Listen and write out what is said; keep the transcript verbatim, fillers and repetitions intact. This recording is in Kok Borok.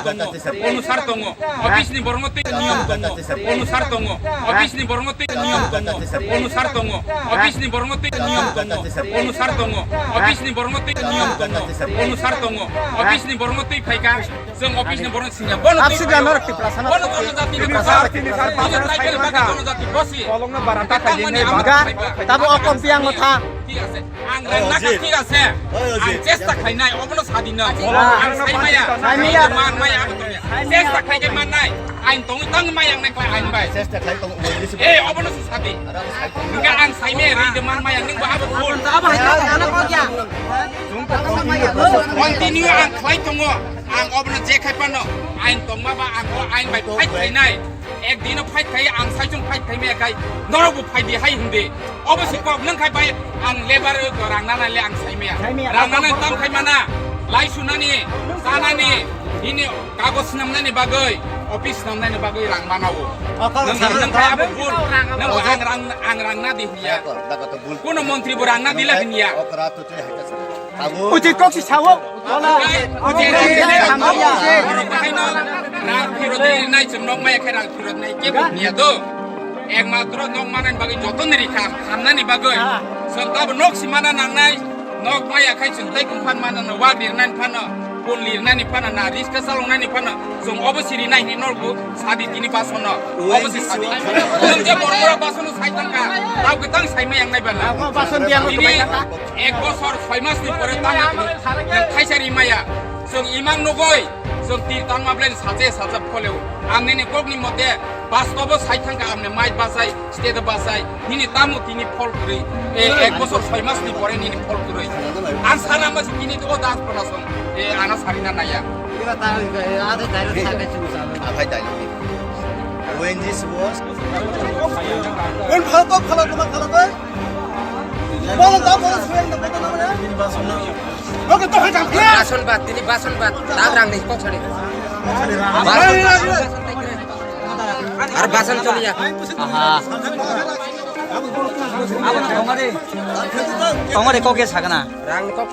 tongo, onusar tongo, office ni borokno twi niyom tongo, onusar tongo, office ni borokno twi niyom tongo, onusar tongo, office ni borokno twi niyom tongo, onusar tongo, office ni borokno twi niyom tongo, onusar tongo, office ni borokno twi phaikha, chwng office ni borokno singya, bono twi Absi phaio. Ganor Tiprasa no Bono Tiprasa. Bono jati ni Tiprasa, bwsa, Tiprasa, bono Tiprasa, tribal Tiprasa. Bono jati bosi. Kolokno barata Tangmani khaidi amar ba. Tabo okom piang mo tha. Thik ase. Ang rang naka thik ase. Ang chesta khainai, obono sadi na. Ang saimaya. Saimaya. Man maya ang tongya. Chesta khai khe mannai. Ang tong tang maya ang nai khlai ang bai. Chesta khai tong uli se. Eh, obono se sadi. Hingke ang saimaya ri de man maya ning ba abo phul. Abo hai ana ko kya? Continue ang khlai tongo. Ang obono je khai pano. Ang tongma ba ang o ang bai fight khainai. Ek dino fight khai, ang saichung fight khai maya khai, norok bo fight di hai hindi. Obo si kok nang khai bai, ang lebar ko rang nana le ang sai maya. Sai maya. Rang nana tam khai mana, lai sunani, sanani, ini kagos namnani bagoi, office namnani bagoi rang mana o. Nang nang khai abo bul, nang ang rang, ang rang na di hiya. Kuno montri bo rang na di la hiya. Uchit kok si sao. Rang phirot nai chwng nok maya khe rang phirot nai kebo niya do. Ekmatro nok manani bagwi joto ni rikha hamnani bagwi. Chwng tabo nok si mana nangnai. Nok maya khai chwng tei kung phan mana no wa dirnani phano. Pun lirnani phano na riska salongnani phano. Chwng obo siri nai hini nok bo sadi tini basono. Obo si sadi. Chwng je bormora basono sai tangka. Tau kwtang sai mai ang nai bana. Bason biang. Ini Ek bosor soi mas ni pore tamo tini nang thaisa ri maya. Chwng imang nugoi, chwng tir tangma belai sache sacha pholeo. Ang nini kok ni mote bastobo sai thangka ang ni mai basai, state basai. Nini tamo tini phol kwrwi. Eh, ek bosor soi mas ni pore nini phol kwrwi. Ang sana mas tini to das pona song. Eh, ana sarina naya. Aphai dai. When this was. When phalto phalto ma phalto. Bason bat, tini bason bat, tak rang ni kok sari. Ar bason choliya. Aha. Tongmari kok ya sagana. Rang ni kok.